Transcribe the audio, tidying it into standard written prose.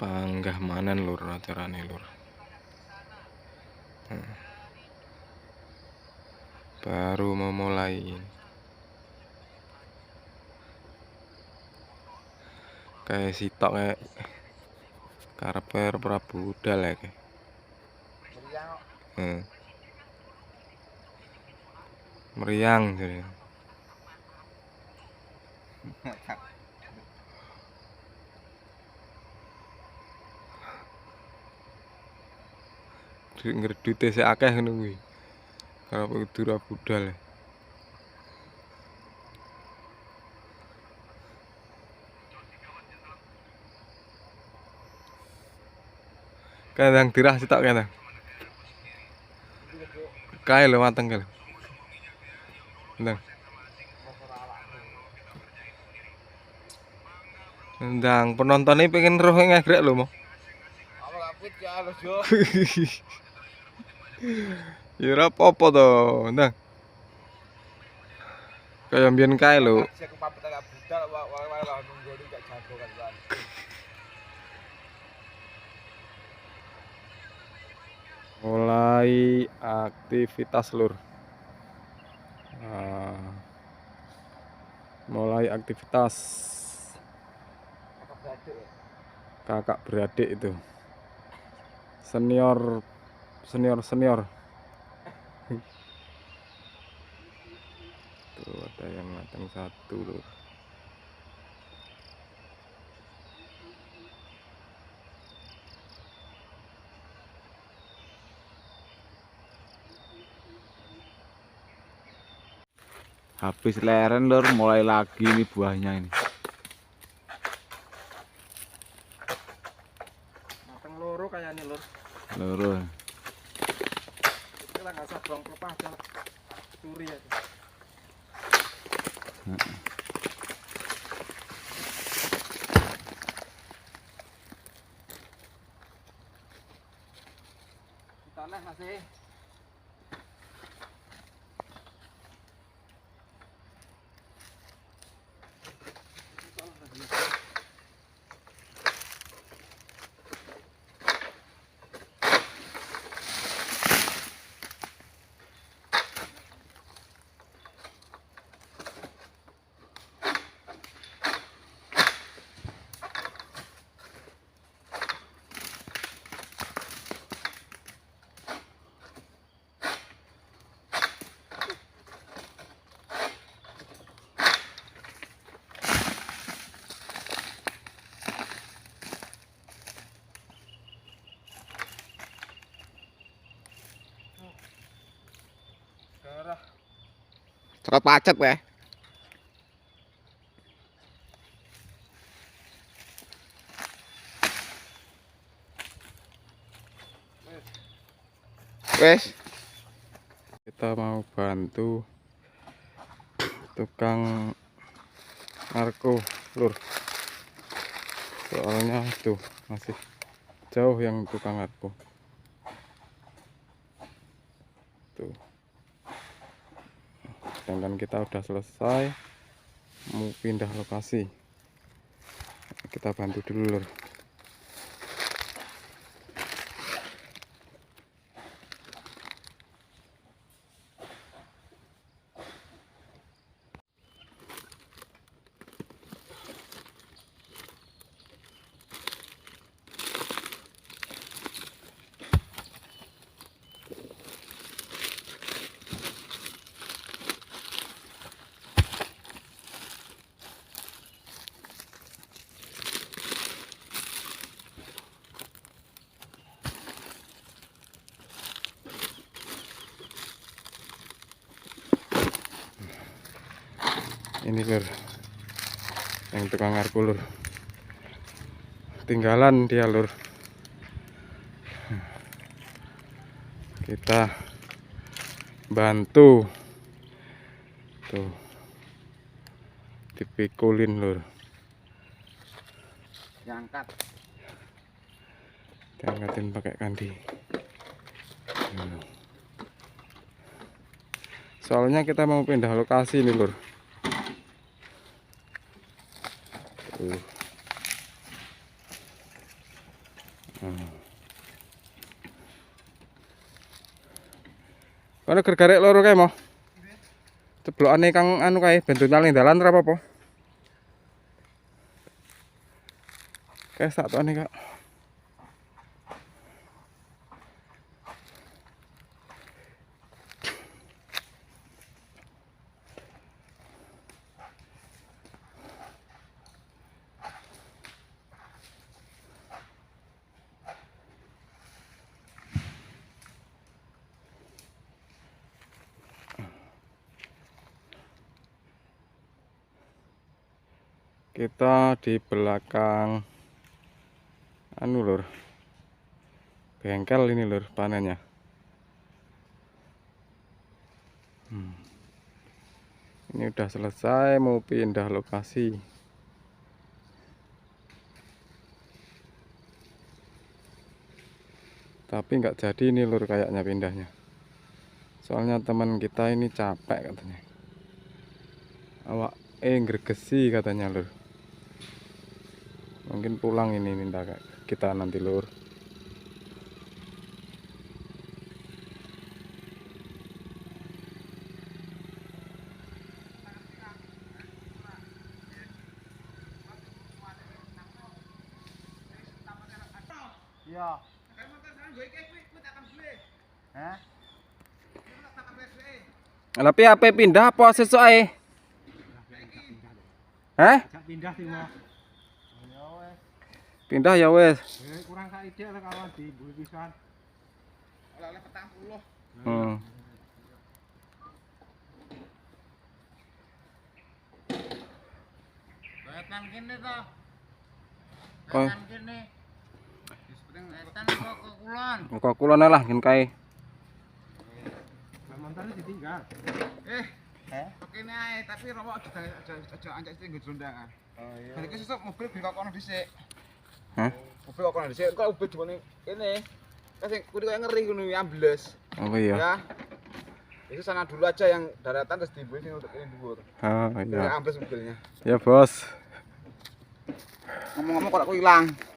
Panggah manen lur acarane lur. Baru mau mulai. Kayak sitok kayak karepe ora budal ya kayak. Meriang jadi. Ngredute sik akeh ngono kuwi. Karepe kudu ora budal. Kadang dirah sitok kadang. Kae lho mateng kae. Ndang. Ndang penontonnya pengen roh ngegrek lho mo. Ya ora apa-apa to, ndang. Kaya mbiyen kae lho. Mulai aktivitas lur. Nah, mulai aktivitas kakak beradik itu. Senior senior senior. Tuh ada yang matang satu lur. Habis leren lur, mulai lagi ini buahnya ini. Mateng loro kayaknya lur. Loro. Kita nggak usah buang pelepah aja, curi aja. Tanah masih. Cepat pacet ya. Wes. Kita mau bantu tukang narko lur. Soalnya tuh masih jauh yang tukang narko. Tuh. Sedangkan kita udah selesai mau pindah lokasi. Kita bantu dulu lur. Ini lur, yang tukang ngarku lur, tinggalan dia lur. Kita bantu tuh, dipikulin lur, diangkat, diangkatin pakai kandi. Soalnya kita mau pindah lokasi nih lur. Tuh. Kono gergarek loro kae mo. Ceblokane kang anu kae ben nyaling dalan ora apa-apa. Kae sak tokne, Kak. Kita di belakang anu lur, bengkel ini lur panennya. Ini udah selesai, mau pindah lokasi. Tapi nggak jadi ini lur kayaknya pindahnya. Soalnya teman kita ini capek katanya. Awak ngregesi katanya lur. Mungkin pulang ini minta kita nanti lur. Iya. Hah? Tapi apa pindah apa sesuk ae? Hah? Pindah sih mau. Pindah ya wes. Kurang sak ide lek kawan di bumi pisan. Oleh-oleh 40. Wetan kene to. Wetan kene. Wetan kok ke kulon. Kok kulon lah gen kae. Lah montore ditinggal. Kene ae, tapi rowok aja ancak sing nggo jlondangan. Oh iya. Bar iki sesuk mobil ben kok kono dhisik. Hah? Mobil kok kono dhisik, engko mobil dimone kene. Kan sing kuwi koyo ngeri ngono ambles. Oh iya. Ya. Itu sana dulu aja yang daratan terus dibuin sing untuk ini dhuwur. Ah iya. Ambles mobilnya. Ya, Bos. Ngomong-ngomong kok aku ilang.